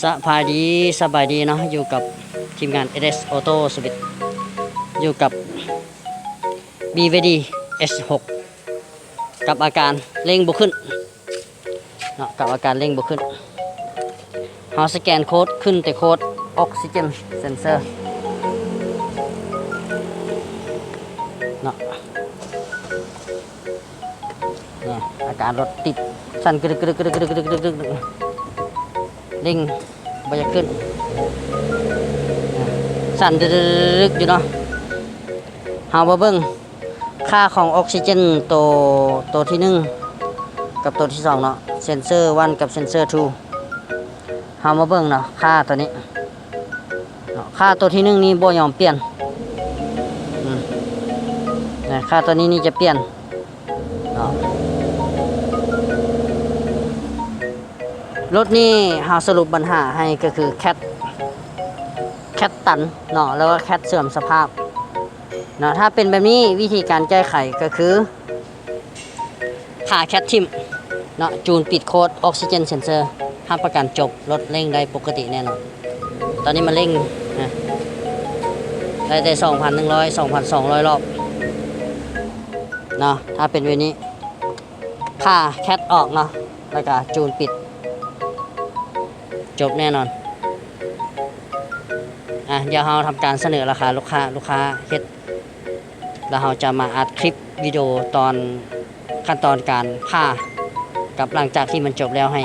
ສະບາຍດີ ສະບາຍດີເນາະ ຢູ່ກັບທີມງານ ເອສເອສ Auto Service ຢູ່ກັບ ບີ ວາຍ ດີ ເອັດ ຫົກ ກັບອາການເລັ່ງບໍ່ຂຶ້ນເນາະ ກັບອາການເລັ່ງບໍ່ຂຶ້ນ. ເຮົາສະແກນໂຄດ ຂຶ້ນແຕ່ໂຄດ Oxygen Sensor ເນາະ. ນີ້ ອາການລົດຕິດ ສັ່ນກະດຶກກະດຶກ ເລັ່ງບໍ່ຢາກຂຶ້ນ ສັ່ນກະດຶກຢູ່ເນາະ. ເຮົາມາເບິ່ງຄ່າຂອງ Oxygen ໂຕ ໂຕທີໜຶ່ງ ກັບໂຕທີສອງເນາະ Sensor one ກັບ Sensor two. ເຮົາມາເບິ່ງເນາະ ຄ່າໂຕນີ້ເນາະ ຄ່າໂຕທີໜຶ່ງນີ້ບໍ່ຍອມປ່ຽນ ອືມ ນະ ຄ່າໂຕນີ້ນີ້ຈະປ່ຽນເນາະ. ລົດນີ້ເຮົາສະຫຼຸບບັນຫາໃຫ້ ກໍຄື CAT CAT ຕັນເນາະ ຫຼືວ່າ CAT ເສື່ອມສະພາບເນາະ. ຖ້າເປັນແບບນີ້ ວິທີການແກ້ໄຂກໍຄື ຖ້າ CAT ຖິ້ມເນາະ ຈູນປິດໂຄດ Oxygen Sensor ຮັບປະກັນຈົບ ລົດເລັ່ງໄດ້ປົກກະຕິແນ່ນອນ. ຕອນນີ້ມັນເລັ່ງນະ ໄດ້ແຕ່ສອງພັນໜຶ່ງຮ້ອຍ ສອງພັນສອງຮ້ອຍລອບເນາະ. ຖ້າເປັນແບບນີ້ ຖ້າ CAT ອອກເນາະ ແລ້ວກະຈູນປິດ ຈົບແນ່ນອນ. ອ່ະ ດຽວເຮົາທຳການສະເໜີລາຄາລູກຄ້າ ລູກຄ້າເຮັດ ແລ້ວເຮົາຈະມາອັດຄລິບວິດີໂອຕອນ ຂັ້ນຕອນການຜ່າ ກັບຫຼັງຈາກທີ່ມັນຈົບແລ້ວໃຫ້.